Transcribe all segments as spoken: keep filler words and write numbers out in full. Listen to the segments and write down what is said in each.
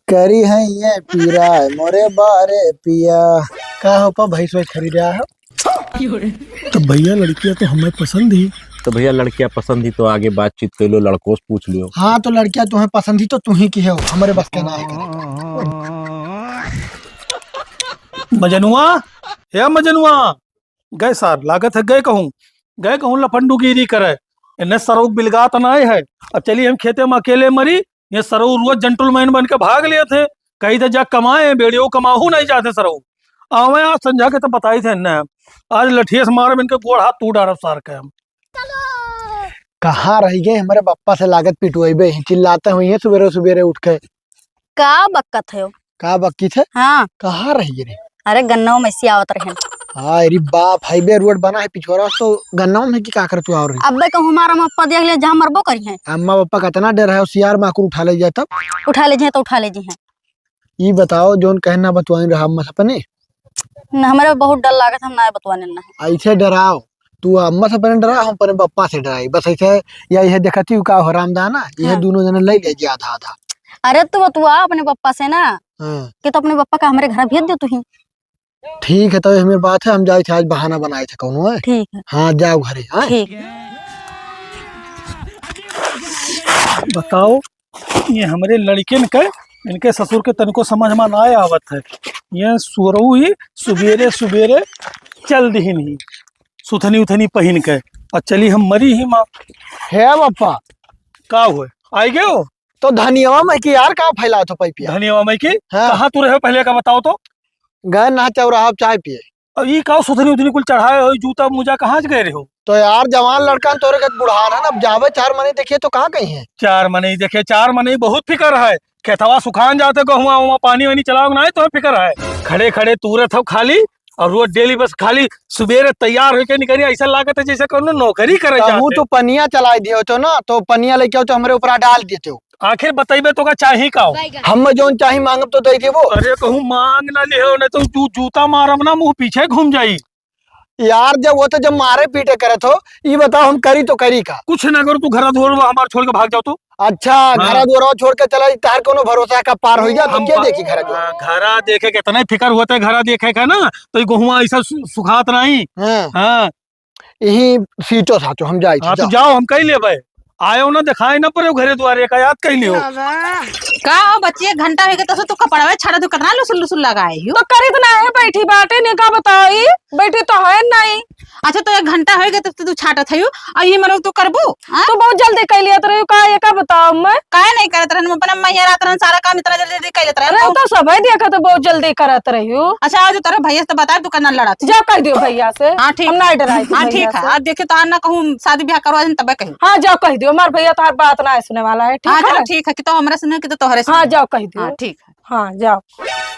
करी है ये पीरा मोरे बारे पिया। का हो पा, भैंस वैस खरीदा है? तो भैया, लड़कियां तो हमें पसंद ही। तो भैया, लड़कियां पसंद ही तो आगे बातचीत कर लो, लड़कों से पूछ लियो। हाँ, तो लड़कियां तुम्हें पसंद ही तो तू ही की है, हमारे बस के ना है करे। मजनुआ, ए मजनुआ, गए सार, लागत है गए कहूँ, गए कहूँ लफंडूगिरी करे। इन्हें सरऊ बिलगात नाय है। अब चली हम खेते में अकेले मरी, ये सरऊ रोज gentleman बन के भाग लिए थे। कही थे जा कमाए, बेड़ियो कमाहू नहीं जाते सरऊ। आवे आज संझा के तो बताई थे इन्हें। आज लठिए से मारे इनके गोड़ हाथ तू डारब सार के हम। कहाँ रह गए हमारे पप्पा से, लागत पिटवाइबे ही, चिल्लाते हुए हैं सुबेरे सुबेरे उठ के। का बकत है? का बक्की थे? हाँ। कहाँ रह गए रे? अरे गन्नवा में से आवत रहे। हाँ, अरे बाप, highway road बना है पिछोरा, तो गन्नवा में की का कर तू आव रही? अब्बे कहूँ हमारा अम्मा पप्पा देख ले, जहाँ मरबो करी है। अम्मा पप्पा का इतना डर है, होशियार माकुर उठा ले जाए तब। उठा ले जाए तो उठा ले जाए। ई बताओ, जोन कहना बतवाइन रहा अम्मा से अपने? न, हमारे बहुत डर लागत, हम ना बतवाने ना। ऐसे डराओ, तू अम्मा से अपने डरा, हम अपने पप्पा से डराई। बस ऐसे, या यह देखती हूँ का हो रामदाना, यह हाँ। दोनों जने ले ले जी आधा आधा। अरे तू बतवा अपने पप्पा से ना, हाँ। कि तो अपने पप्पा का हमारे घर भेज दे तू ही। ठीक है, तो ये हमारी बात है, हम जाए थे, आज बहाना बनाए थे कौनो है। ठीक है। हाँ, जाओ घरे, हाँ। ठीक। बताओ, ये हमरे लड़किन के, इनके ससुर के तनको समझ में ना आवत है। ये सुरऊ ही सुबेरे सुबेरे चल दिहिन ही, सुथनी उथनी पहिन के, और चली हम मरी ही माँ। हे बापा। का हुए? आई गयो? तो धनियावा में की यार का फैलात हो पैपिया? धनियावा में की? हाँ। कहाँ तू रहे पहले का बताओ तो? गए ना चौराहा चाय पिए। अब ई का सुथनी उथनी कुल चढ़ाए हो, जूता मोजा कहाँ से गए रहे हो? तो यार जवान लड़का न तोरे के बुढ़ान है ना, अब जावे चार मनई देखिए तो का कही है? चार मनई देखे, चार मनई बहुत फिकर है। खेतवा सुखान जाते गहुआ, वहाँ पानी वानी चलाओ ना, तो फिकर है। खड़े खड़े तूरत हो खाली, और रोज daily बस खाली सुबेरे तैयार होके निकली, ऐसा लागत है जैसे कोनो नौकरी करे कहूँ जाते। तो पनिया चलाए दियो तो ना, तो पनिया लेके आओ तो हमरे ऊपर डाल देते हो। आखिर बतइबे तो का चाही का हो? हम जौन चाही मांगब तो दे देबो। अरे कहूँ मांग ना लिहो, नहीं तो जू-, जूता मारब ना, मुंह पीछे घूम जाई। यार जब वो तो जब मारे पीटे करत हो, ई बताओ हम करी तो करी का? कुछ ना करो, तू घरा दुआरवा हमार छोड़ के भाग जाओ तो। अच्छा, हाँ। घरा दुआरवा छोड़ के चला, तार कोनो भरोसा का पार हो जा, तो हम के पा-, देखी घरा दुआर? हाँ, घरा देखे के इतना ही फिकर होता है, घरा देखे का ना, तो ये गहुआ ऐसा सु-, सुखात नहीं। हाँ। हाँ। यही सीटो साचो हम जाई थे, हाँ, तो जाओ। जाओ, हम कही लेबे। आयो ना, दिखाए ना पड़े घरे दुआरे का, याद कही लियो। का हो बच्ची, एक घंटा हो गया तो तू कपड़वे छाड़ा, तू कितना लुसुल लुसुल लगाए हो? तो करित ना है, बैठी बाटे ने का बताई, बैठी तो है नहीं। अच्छा, तो एक घंटा हो गया तो तू छाटत है, और ये मरो तू करबू? हाँ? तू बहुत जल्दी कह लिया तो रही, का ये का बताओ मैं? काहे नहीं करत रहन, अपना मैया रात रहन सारा काम इतना जल्दी जल्दी कह लेत रहन। अरे, तो तो सबै देखत है, बहुत जल्दी करत रही हो। अच्छा, आज तोरे भैया से तो बता, तू केना लड़त। जा कह दियो भैया से। हाँ, ठीक। हम नहीं डराई थी हाँ, भैया ठीक है। से। आज देखियो, तो ना कहूँ शादी ब्याह करवा दिन तबे कही। हाँ, जाओ कह दियो, हमार भैया तो हर बात ना सुने वाला है, ठीक हाँ, है? चलो, ठीक है, कि तो हमरा सुने, कि तो तोहरे हाँ, सुने। जाओ कह दियो। हाँ, ठीक है। हाँ, जाओ।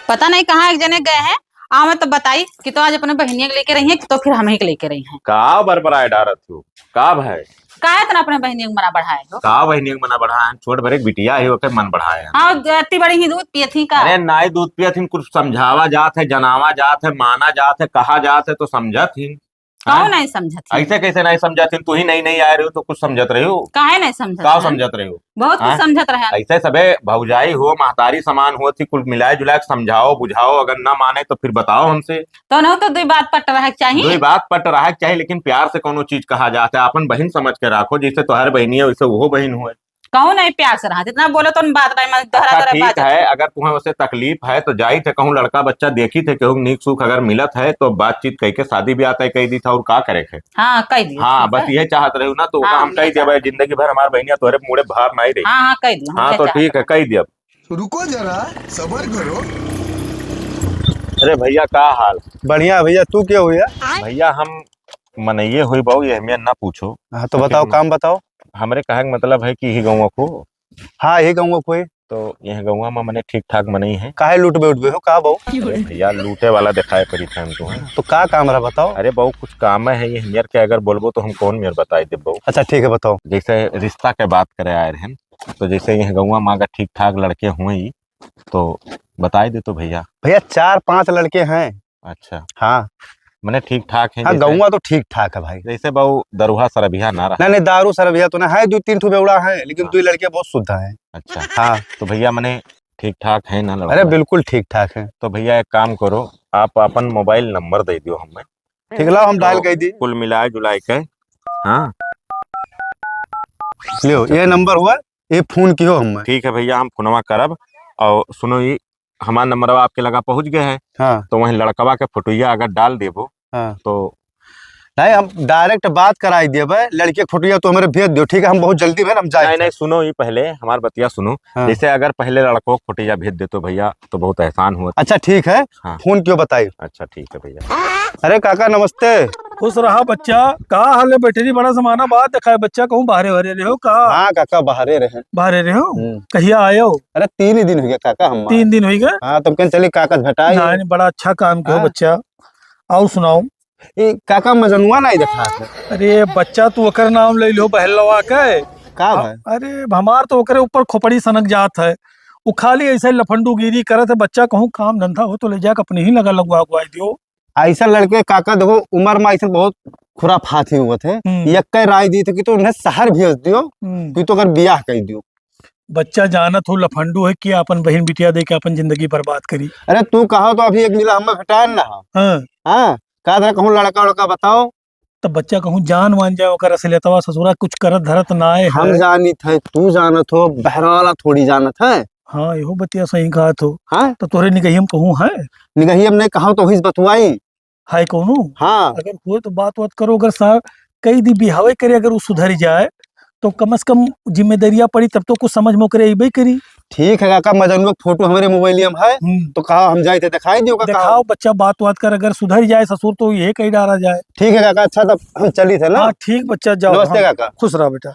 पता नहीं कहाँ एक जने गए हैं, आवे तो बताई कि तो आज अपने बहिनिया के लेके रही है, कि तो फिर हम ही के लेके रही हैं। का बरबराए डारत हो? का भाई? काहे इतना अपने बहिनिया के मना बढ़ाए हो? का बहिनिया के मना बढ़ाए हैं? छोट भरे के बिटिया है, ओके मन बढ़ाए हैं। हाँ, अति बड़ी ही दूध पियत ही का? अरे नाई दूध पियत ही, कुछ समझावा जात है, जनावा जात है, माना जात है, कहा जात है तो समझत ही। कौन हाँ? नहीं समझत ही? ऐसे कैसे नहीं समझत ही? तू ही नई नई आए रही हो तो कुछ समझत रही हो? काहे नहीं समझत का है? समझत रही हो? बहुत कुछ हाँ? समझत रहे हैं। ऐसे सबे भौजाई हो, महतारी समान हो, थी कुल मिलाए जुलाए के समझाओ, बुझाओ, अगर ना माने तो फिर बताओ हमसे। तो नहीं तो दुई बात पट रहे के चाहिए। दुई बात पट रहे के चाहिए, लेकिन प्यार से कोनो चीज कहा जाता है, अपन बहिन समझ के राखो, जैसे तोहर बहिनी है वैसे वो बहिन हुए। कहूँ नहीं प्यार से रहा, जितना बोलो तो बात नहीं, मैं दोहरा अच्छा, दोहरा ठीक बात है, अगर तुम्हें वैसे तकलीफ है तो जाई थे कहूँ लड़का बच्चा देखी थे, कहूँ नीक सुख अगर मिलत है तो बातचीत कह के शादी ब्याह तय कह दी था, और का करे थे? हाँ, कह दियो, हाँ, ठीक बस है। ये चाहत रहे हो ना, तो हाँ, हम कह दिया भाई, जिंदगी भर हमार बहिनिया तोहरे मुड़े भार नहीं रही। हाँ, हाँ, कह दियो, हम हाँ, कह तो चाहत ठीक है, रहे। कह दिया। रुको जरा, सबर करो। अरे भैया, का हाल? बढ़िया भैया, तू क्या हुआ? भैया, हम मनइये हुई बाऊ, ये हमें ना पूछो। हाँ, तो बताओ, काम बताओ। हमरे कहे के मतलब है कि यही गौवा को। हाँ, यही गौवा को ही। तो यह गौवा में मने ठीक ठाक मनई है। काहे लूटबे उठबे हो, का बाऊ? अरे भैया, लूटे वाला दिखाए पड़ी था हम तो हैं। तो का काम रहा बताओ? अरे बाऊ, कुछ काम है ये मेर के, अगर बोलबो तो हम कौन मेर बताई दे बाऊ। अच्छा, ठीक है, बताओ। जैसे रिश्ता के बात करे आए रहन, तो जैसे यह गौवा में अगर ठीक ठाक लड़के हुए तो बताई दे तो भैया। भैया, चार पांच लड़के हैं। अच्छा। हाँ। मने ठीक ठाक है हाँ, जैसे गौवा तो ठीक ठाक है भाई। जैसे बाऊ दरुहा सरबिया ना रहा। नहीं, नहीं, दारू सरबिया तो ना है, दो तीन ठो बेवड़ा है, लेकिन हाँ। दो लड़के बहुत शुद्ध हैं। अच्छा। हाँ। तो भैया मने ठीक ठाक है ना लड़का? अरे बिल्कुल ठीक ठाक है। तो भैया एक काम करो, आप अपन मोबाइल नंबर दे दियो हमें। ठीक, लाओ हम तो डायल कर दी। कुल मिलाए जुलाए के, हाँ। लियो, ये नंबर हुआ, ये फोन कियो हमें। ठीक है भैया, हम फोनवा करब। और सुनो, ये हमार नंबरवा आपके लगा पहुँच गए है, हाँ। तो वहीं लड़कवा के फोटोइया अगर डाल देबो, हाँ। तो नहीं, हम डायरेक्ट बात कराई देबे, लड़के के फोटोइया तो हमरे भेज दियो, ठीक है? हम बहुत जल्दी में हम जाए नहीं, थे। नहीं, सुनो, ये पहले हमार बतिया सुनो। हाँ। जैसे अगर पहले लड़को के फोटोइया भेज देतो भैया, तो बहुत एहसान हुआ। अच्छा, ठीक है, हाँ। फोन कियो बताई। अच्छा, ठीक है भैया। अरे काका, नमस्ते। खुश रहा बच्चा, का हाल है? बैठे रही, बड़ा जमाना बाद देखा है बच्चा, कहूँ बाहरे वाहरे रहे हो का? हाँ काका, बाहरे रहे। बाहरे रहे हो? हम्म। कहिया आए हो? अरे तीन ही दिन हो गया काका, हम तीन दिन हो गया? हाँ, तुम कहीं चली काका से भेटाई। नहीं, नहीं, बड़ा अच्छा काम किया हो हाँ। बच्चा। आओ सुनाओ। ए, काका मजनुआ नहीं देखा है। अरे बच्चा, तू ओकर नाम ले लियो बहलवा के। का अ-, भाई? अरे हमार तो ओकरे ऊपर खोपड़ी सनक जात है। उ खाली ऐसे लफंडूगिरी करत है। बच्चा, कहूँ काम धंधा हो तो ले जाके अपने ही लगा लगवा अगवाई दियो। ऐसा लड़के काका देखो, उम्र में ऐसे बहुत खुराफात ही हुआ थे। हम्म। यक्के राय दी थे कि तो उन्हें शहर भेज दियो, हम्म। कि तो अगर बियाह कर दियो। बच्चा जानत हो लफंडू है कि अपन बहिन बिटिया दे के अपन जिंदगी बर्बाद करी। अरे तू कहो तो अभी एक मिला हमें भेटान ना हो। हाँ। हाँ, का तरह कहूँ लड़का उड़का बताओ। तब बच्चा कहूँ जान मान जाए ओकर असलियतवा, ससुरा कुछ करत धरत ना आए हम है। जानित है, तू जानत हो, बहराला थोड़ी जानत है। हाँ, इहो बतिया सही कहत हो। हाँ? तो तोहरे निगहियम कहूँ है? निगहियम नहीं कहो तो वही से बतुआई। है कौनो? हाँ। अगर हुए तो बात वात करो, अगर सा-, कई दी बिहावे करे, अगर उ सुधर जाए, तो कम से कम जिम्मेदारियां पड़ी, तब तो कुछ समझ में ओकरे अइबे करी। ठीक है काका, मजनुआ के फोटो हमरे मोबाइलिया में है, हम्म। तो कहा हम जाए थे दिखाई दियो काका। दिखाओ बच्चा, बात वात कर, अगर सुधर जाए ससुर तो यही कही डारा जाए। ठीक है काका, अच्छा तब हम चली थे ना। हाँ ठीक बच्चा, जाओ। नमस्ते हाँ, काका। खुश रहा बेटा।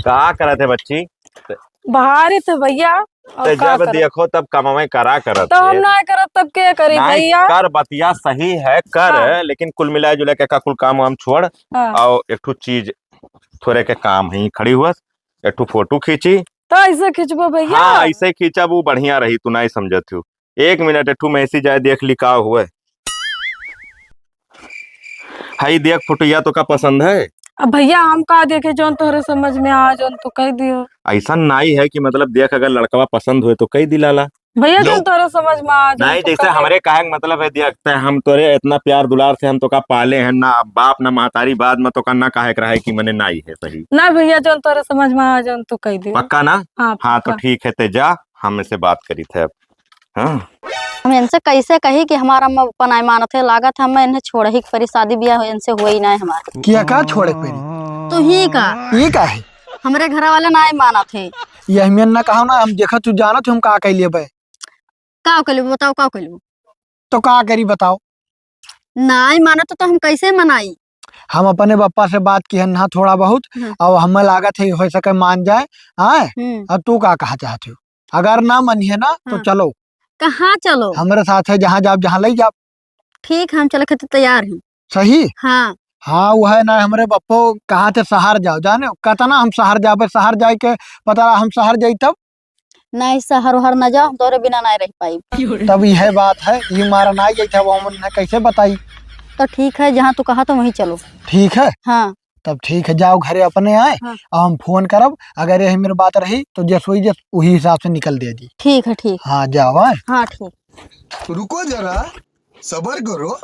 का करत है बच्ची? बाहर ही थे भैया, और ते का जब करब? देखो तब कमवे करा करत तो हम है। ना करब तब के करी नाहीं, भैया? कर बतिया सही है, कर, हाँ। लेकिन कुल मिला जुला के का कुल काम वाम छोड़, हाँ। और एक ठो चीज थोरे के काम है, खड़ी हुआ, एक ठो फोटो खींची। तो ऐसे खींचबो भैया? हाँ, ऐसे खींचब, वो बढ़िया रही, तू नाहीं समझत हो। एक मिनट, एक ठो मैसेज आए, देख ली का हुए। हई देख फुटैया, तोका पसंद है? अब भैया हम का देखे, जौन तोहरे समझ में आ, जौन तू कह दियो। ऐसा नाई है कि मतलब देख अगर लड़कवा पसंद होए तो कह दिलाला। भैया जौन तोहरे समझ में आ, जौन नाई, तू जैसे कह दे। हमरे कहे के मतलब है, देख ते हम तोरे इतना प्यार दुलार से हम तोका पाले हैं ना, बाप ना महतारी बाद में तोका ना कहे के रहे कि मने नाई है सही। ना भैया जौन तोहरे समझ में आ, जौन तू कह दियो। पक्का ना? हाँ, हाँ, तो पक्का। ठीक है, ते जा, हम इसे बात करी थे अब। हाँ। हम इनसे कैसे कही कि हमार अम्मा पप्पा नाय मानत है, लागत है हमें इन्हें छोड़ही के परी, शादी बियाह इनसे होई नाय हमार। किया का छोड़े के परी? तू ही का? ई का है? हमरे घर वाले नाय मानत है। ये हम ना कहो ना, हम देखत तू जानत हो हम का कह लेबे। का कह लेबे बताओ, का कह लेबे? तो का करी बताओ? नाय मानत तो हम कैसे मनाई? हम अपने पप्पा से बात किहन ना थोड़ा बहुत, हम्म। और हमें लागत है हो सके मान जाए, आए? हम्म। और तू का कहा चाहत हो? अगर ना मनिहे ना, तो हाँ। चलो। कहाँ चलो? हमरे साथ है, जहाँ जाब, जहाँ लई जाब। ठीक है, हम चले खातिर तैयार हैं। सही? हाँ। हाँ, वो है ना, हमरे पप्पो कहा थे शहर जाओ, जाने कतना हम शहर जाबे, शहर जाए के पता रहा हम शहर जाई तब? नहीं, शहर वहर ना जाओ, हम तोरे बिना नहीं रह पाई। तब यह बात है, ये मारा ना जाई था, वो हम उन्हें कैसे बताई? तो ठीक है, जहाँ तू कहा तो वहीं चलो। ठीक है? हाँ। तब ठीक है, जाओ घरे अपने आए, हाँ। अब हम फोन करब, अगर यही मेरी बात रही तो जस वही जस वही हिसाब से निकल दे दी। ठीक है, ठीक। हाँ, जाओ, आए। हाँ, ठीक। रुको जरा, सबर करो।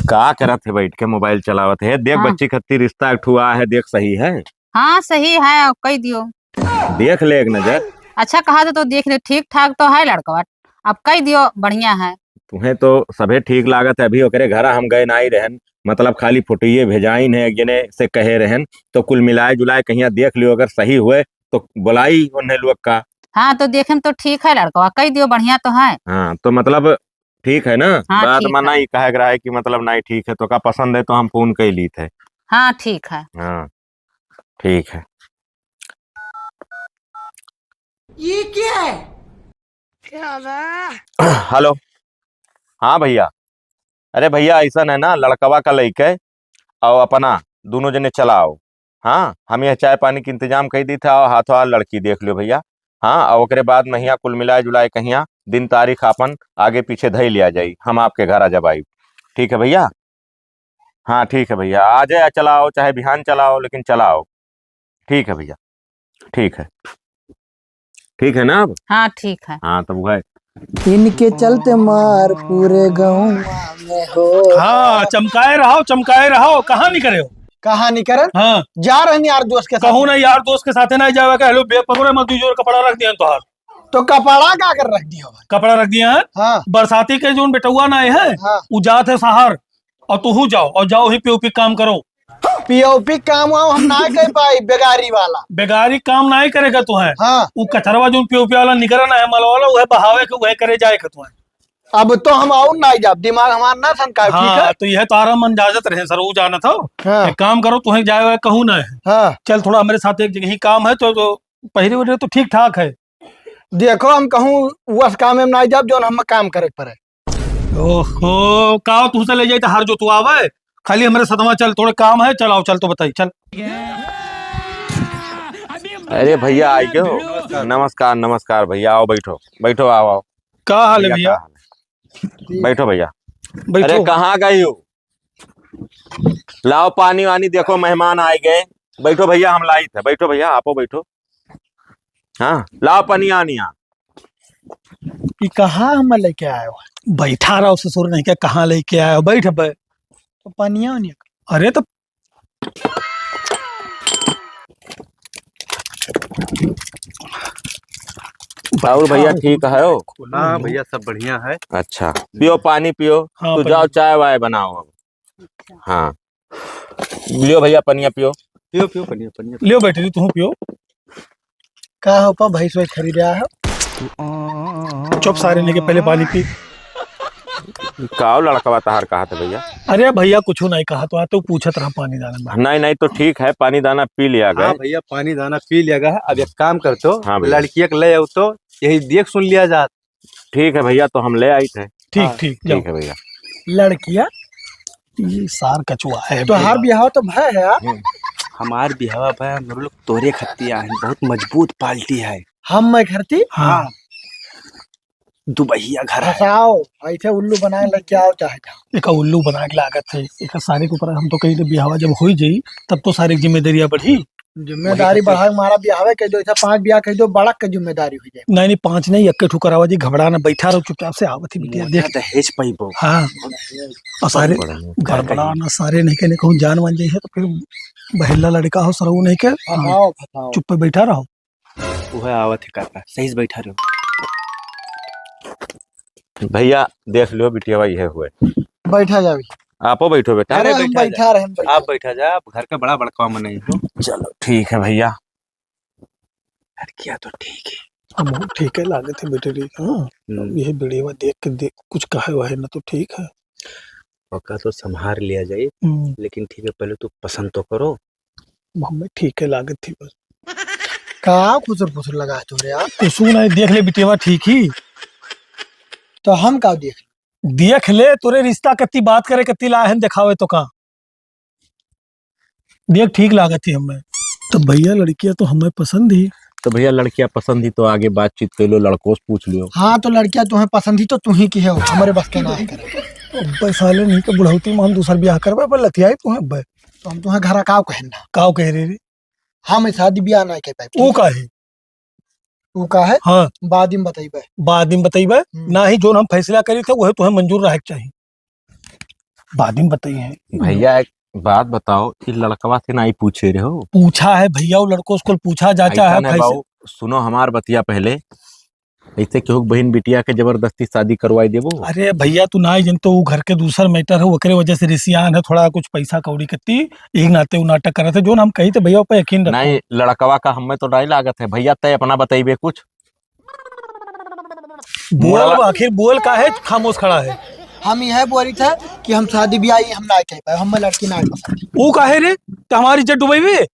का करत है बैठ के मोबाइल चलावत है? देख हाँ। बच्ची खत्ती रिश्ता एक ठो आ है, देख सही है? हाँ, सही है, अब कह दियो। देख ले एक नजर। अच्छा कहा तो, तो देख ले, ठीक ठाक तो है लड़कवा, अब कह दियो बढ़िया है। तुम्हें तो सभे ठीक लागत है, अभी ओकरे घरा हम गए नाई रहन, मतलब खाली फोटोइये भेजाइन है, एक जने से कहे रहन, तो कुल मिलाए जुलाए कहिया देख लियो, अगर सही हुए तो बुलाई उन्हें लोग का। हाँ, तो देखे में तो ठीक है लड़कवा, कह दियो बढ़िया तो है। हाँ, तो मतलब ठीक है ना? हाँ, बात ठीक माना है। ही कहे के रहा है कि मतलब नाई ठीक है, तोका पसंद है तो हम फोन कर ली थे। हाँ, ठीक है। हाँ, ठीक है। ये क्या है? हेलो। हाँ भैया, अरे भैया, ऐसन है ना, लड़कवा का लइके और अपना दोनों जने चला आओ। हाँ, हम यह चाय पानी के इंतजाम कई दी था, और हाथों हाथ लड़की देख लियो भैया। हाँ, और ओकरे बाद महिया कुल मिलाए जुलाए कहिया दिन तारीख आपन आगे पीछे धई लिया जाई, हम आपके घर आ जब आई। ठीक है भैया? हाँ, ठीक है भैया, आ जाए, चला आओ, चाहे बिहान चला आओ, लेकिन चला आओ। ठीक है भैया। ठीक है, ठीक है ना अब? हाँ, ठीक है। हाँ, तब वह इनके चलते मार पूरे गाँव में हो। हाँ, चमकाए रहो, चमकाए रहो। कहाँ निकरे हो? कहाँ निकरे? हाँ। जा रहन यार दोस्त के साथ। कहूँ ना, यार दोस्त के साथे ना जावे का। हेलो, बेपगड़े मत, दू जोर कपड़ा रख दिया तोहार। तो कपड़ा का कर रख दिया भाई? कपड़ा रख दिया है? हाँ। बरसाती के जोन बेटौआ ना है, हाँ। उ जात है शहर, और तुहू जाओ, और जाओ ही पीओपी काम करो। पीओपी काम वाम हम ना कर पाई, बेगारी वाला। बेगारी काम ना ही करेगा तू है। हाँ। उ कचरवा जोन पीओपी वाला निकरना है, मल वाला, वह बहावे के, वह करे जाए के तू है। अब तो हम और ना जाब, दिमाग हमार ना सनकाए, ठीक हाँ, है? तो यह तो आराम अंदाजत रहे सर, वो जाना था। हाँ। एक काम करो, तुम्हें जाए वाए कहूँ ना है। हाँ। चल, थोड़ा हमारे साथ एक जगह ही काम है, तो, तो पहले वजह तो ठीक ठाक है। देखो, हम कहूँ वस काम में ना जाब, जोन हम काम करे के पड़े। ओहो, का तुमसे ले जाए तो हर जोतवावे? खाली हमारे सतवा चल, थोड़े काम है, चल आओ, चल तो बताई, चल। अरे भैया, आई गयो। नमस्कार, नमस्कार भैया, आओ बैठो, बैठो, आओ, आओ। का हाल है भैया, भैया? का हाल है? बैठो भैया। बैठो। अरे कहाँ गई हो? लाओ पानी वानी, देखो मेहमान आए गए। बैठो भैया, हम लाई थे। बैठो भैया, आपो बैठो। हाँ, लाओ पानी आनी यहाँ। ई कहाँ हम लेके आए हो? बैठा रहो ससुर, नहीं क्या कहाँ लेके आए हो? बैठ बे। तो पानिया वानिया। अरे तो और भैया ठीक है हो? हाँ भैया, सब बढ़िया है। अच्छा, पियो पानी पियो। हाँ, तू जाओ, चाय वाय बनाओ अब। हाँ, लियो भैया, पनिया पियो। पियो, पियो, पनिया, पनिया। लियो बेटे, तू पियो। का हो पा, भैंस वैस खरीद आया है? चुप सारे, नहीं के पहले पानी पी। का लड़कवा तहार कहा था भैया? अरे भैया, कुछ नहीं कहा, तो आते पूछत रहा पानी दाना में। नहीं, नहीं, तो ठीक है, पानी दाना पी लिया गया। हाँ भैया, पानी दाना पी लिया गया है। अब एक काम कर तो, हाँ भैया। लड़किया के ले आओ तो, यही देख सुन लिया जात। ठीक है भैया, तो हम ले आई थे। ठीक, हाँ। ठीक, ठीक जाओ। है भैया। लड़किया, ये सार कचुआ है तोहार भैया। बिहाव तो भय है यार। हम्म। हमार बिहावा भय, हम लोग तोरे खत्ती आए हैं, बहुत मजबूत पार्टी है। हम मैं खरती? हाँ। हाँ। दुबहिया घर है। फंसाओ, ऐसे उल्लू बना के लेके आओ चाहे जाओ। एका उल्लू बना के लागत है, एका सारे के ऊपर हम तो कहीं तो बिहावा जब होई जाई, तब तो सारी जिम्मेदारियां बढ़ी। जिम्मेदारी वही बढ़ा के मारा बिहावे कह दो, ऐसा पांच बियाह कह दो, बड़क के जिम्मेदारी हो जाए। नहीं, नहीं, पांच नहीं, एक ठो करावा जी, घबरा ना, बैठा रहो चुपचाप से, आवत ही बिटिया, मोटा देख। दहेज पैबो। हाँ। और सारे बड़ा मोटा गड़बड़ा कहीं। ना, सारे नहीं कहने कहूँ जान मान जाइए तो फिर बहेला लड़का हो, सरऊ नहीं के। फंसाओ, फंसाओ। चुप पे बैठा रहो। उहे आवत है काका, सही से बैठा रहो। भैया, देख लो, बिटिया भाई है हुए। बैठा जाओ। आपो बैठो बेटा। अरे, अरे, हम बैठा बैठा जा। रहे, हम बैठा। आप बैठा जा, आप घर का बड़ा बड़का मनई हो। चलो, ठीक है भैया। लड़किया तो ठीक है। हम ठीक है, लागत है बेटे रे, हाँ। हम्म। ये बिड़ेवा देख के देख, कुछ कहे वहे ना तो ठीक है। पक्का तो संभार लिया जाए, हम्म। लेकिन ठीक है, पहले तू पसंद तो करो। हमें ठीक है लागत थी बस। का खुसुर फुसुर लगा तू रे यार? कुछ नहीं, देख ले बिटिया, ठीक ही। तो हम का देख ले? देख ले, तोरे रिश्ता कत्ती बात करे, कत्ती लाहन दिखावे तो का? देख, ठीक लागत ही हमें। तो भैया, लड़किया तो हमें पसंद ही। तो भैया, लड़किया पसंद ही तो आगे बातचीत कर लो, लड़कों से पूछ लियो। हाँ, तो लड़किया तुम्हें पसंद ही तो तू ही की है, हमारे बस के ना है करे। अब्बे साले नहीं के बुढ़ौती में हम दूसर बियाह करबे, पर लतियाई तुम्हें अब्बे। तो हम तुम्हें घर काव कहें ना। काव कह रहे रे? हम शादी बियाह ना कर पाए। ऊ का है? ऊ का है? हाँ। बाद में बताइबे। बाद में बताइबे? हम्म। ना ही जोन हम फैसला करी थे, वह तुम्हें मंजूर रहे के चाहिए। बाद में बताइए। भैया, एक बात बताओ, ई लड़कवा से ना ही पूछे रहे हो? पूछा है भैया, वो लड़कों से कुल पूछा जाचा है, ऐसा नहीं फैसला। बाबू, सुनो हमार बतिया पहले। ऐसे केहू के बहिन बिटिया के जबरदस्ती शादी करवाई देबो? अरे भैया, तू ना ही जनतो, वो घर के दूसर matter है, ओकरे वजह से रिसियान है, थोड़ा कुछ पैसा कौड़ी कत्ती, यही नाते वो नाटक करत है, जोन हम कही थे भैया, ऊपर यकीन रखो। नहीं, लड़कवा का हमें तो नहीं लागत है। भैया, तय अपना बताइबे कुछ। बोल, मुड़वा- आखिर बोल काहे खामोश खड़ा है? हम यह बोली था कि हम शादी ब्याह हम ना कर पाए, हमें लड़की ना पसंद। वो काहे रे? तो हमारी इज्जत डुबैबे?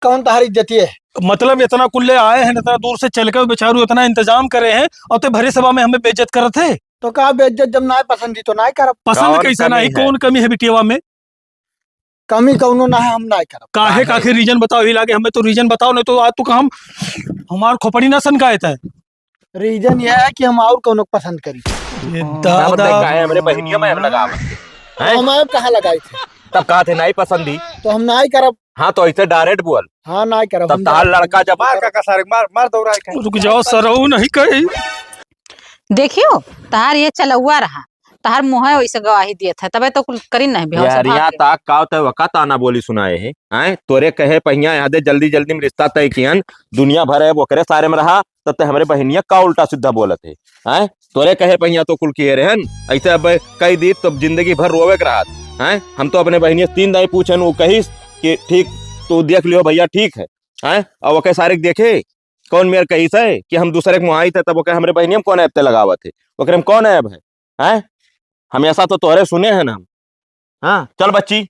कौन तहारी इज्जत है? मतलब इतना कुल्ले आए हैं, इतना दूर से चल के बेचारू इतना इंतजाम करे हैं और ते भरी सभा में हमें बेइज्जत करत है। तो का बेइज्जत, जब ना पसंद ही तो ना करब। पसंद कौन कैसे कमी नहीं? है? कौन कमी है बिटियावा में? कमी कौनो ना है, हम ना करब। काहे, काहे? काहे reason बताओ, ही लागे हमें तो reason बताओ, नहीं तो आज तो हम, हमार खोपड़ी ना सनकाए तय। Reason यह है कि हम और कौनो को पसंद करी। ये का बताई, दादा। काहे हमरे बहिनिया में हम लगावत है? हैं? हम अब कहाँ लगाई थे? तब कहा थे नाहीं पसंदी। तो हम नाहीं करब। हाँ, तो ऐसे direct बोल। हाँ, नाहीं करब, तब हम तहार direct लड़का जब मार काका सारे, मार, मार दौड़ा के। रुक जाओ, सरऊ नहीं कही। देखियो, तहार ये चलौआ रहा, तहार मुँह है वैसे गवाही देत है, तबे तो कुल करी नहीं बेहोश यार, भाग यहाँ के। तक काव ते वका ताना बोली सुनाए है, हैं? तोरे कहे पहिया यहाँ दे जल्दी जल्दी में रिश्ता तय कियन, दुनिया भर है ओकरे सारे में रहा, तब ते हमरे बहिनिया का उल्टा सीधा बोलत है, हैं? तोरे कहे पहिया तो कुल किए रहन, ऐसे अब कई दी तो जिंदगी भर रोवे के रहत, हैं? हम तो अपने बहिनिया से तीन दाई पूछन, वो कहिस कि ठीक, तू देख लियो भैया, ठीक है, हैं? और ओके सारे के देखे, कौन मेर कहिस है कि हम दूसरे के मुहाई थे, तब ओके हमरे बहिनिया में कौन ऐप ते लगावत है, ओकरे में कौन ऐप है, हैं? हमेशा तो तोहरे सुने हैं ना हम। हाँ, चल बच्ची,